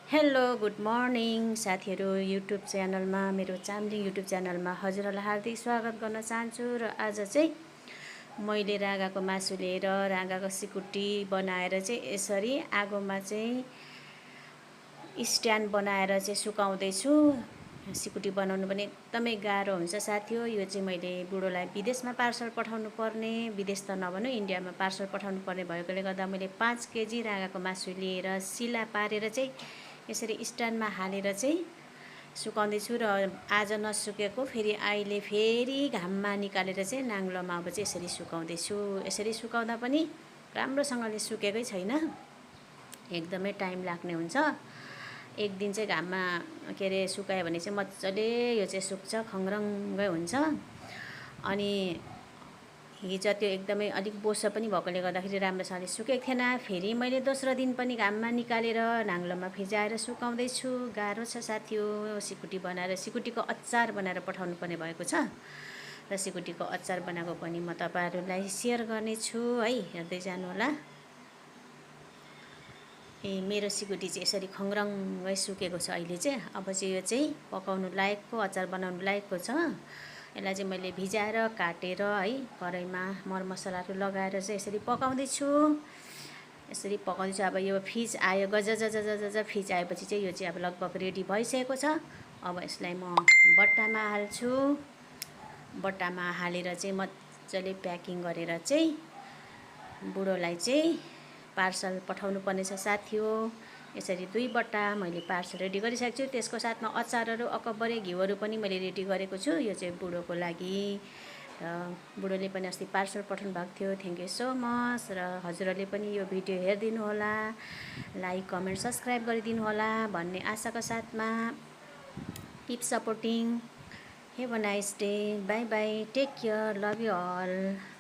Hello good morning साथीहरू। YouTube च्यानलमा मेरो चामलिङ युट्युब च्यानलमा हजुरहरूलाई हार्दिक स्वागत गर्न चाहन्छु। र आज चाहिँ मैले राँगाको मासु लिएर राँगाको सिकुटी बनाएर चाहिँ यसरी आगोमा चाहिँ स्ट्यान्ड बनाएर चाहिँ सुकाउँदैछु। सिकुटी बनाउनु पनि एकदमै गाह्रो हुन्छ साथी हो। यो चाहिँ मैले बुढोलाई विदेशमा पार्सल पठाउनु पर्ने, विदेश त नभनौँ इन्डियामा पार्सल पठाउनु पर्ने भएकोले गर्दा मैले 5 केजी राँगाको मासु लिएर सिला पारेर चाहिँ यसरी स्ट्यान्डमा हालेर चाहिँ सुकाउँदैछु। र आज नसुकेको फेरि अहिले फेरि घाममा निकालेर चाहिँ नाङ्लोमा अब चाहिँ यसरी सुकाउँदैछु। यसरी सुकाउँदा पनि राम्रोसँगले सुकेकै छैन, एकदमै टाइम लाग्ने हुन्छ। एक दिन चाहिँ घाममा के अरे सुकायो भने चाहिँ मजाले यो चाहिँ सुक्छ, खङ्ग्रङ्गै हुन्छ। अनि हिजो त्यो एकदमै अलिक बोसो पनि भएकोले गर्दाखेरि राम्रोसँगले सुकेको थिएन। फेरि मैले दोस्रो दिन पनि घाममा निकालेर नाङ्लोमा भिजाएर सुकाउँदैछु। गाह्रो छ साथी हो। सिकुटी बनाएर सिकुटीको अचार बनाएर पठाउनु पर्ने भएको छ र सिकुटीको अचार बनाएको पनि म तपाईँहरूलाई सेयर गर्नेछु है, हेर्दै जानुहोला। मेरो सिकुटी चाहिँ यसरी खङ्ग्रङ्गै सुकेको छ अहिले चाहिँ। अब चाहिँ यो चाहिँ पकाउनु लायकको, अचार बनाउनु लायकको छ। यसलाई चाहिँ मैले भिजाएर काटेर है कराईमा मरमसलाहरू लगाएर चाहिँ यसरी पकाउँदैछु। यसरी पकाउँदैछु। अब यो फिज आयो, गजजजजज फिज आएपछि चाहिँ यो चाहिँ अब लगभग रेडी भइसकेको छ। अब यसलाई म बट्टामा हाल्छु। बट्टामा हालेर चाहिँ मजाले प्याकिङ गरेर चाहिँ बुढोलाई चाहिँ पार्सल पठाउनु पर्ने छ साथी हो। यसरी 2 बट्टा मैले पार्सल रेडी गरिसकेको छु। त्यसको साथमा अचारहरू, अकबरे घिउहरू पनि मैले रेडी गरेको छु। यो चाहिँ बुढोको लागि। र बुढोले पनि अस्ति पार्सल पठाउनु भएको थियो, थ्याङ्क यू सो मच। र हजुरहरूले पनि यो भिडियो हेरिदिनु होला, लाइक कमेन्ट सब्सक्राइब गरिदिनु होला भन्ने आशाका साथमा। Keep supporting. Have a nice day. Bye bye. Take care. Love you all.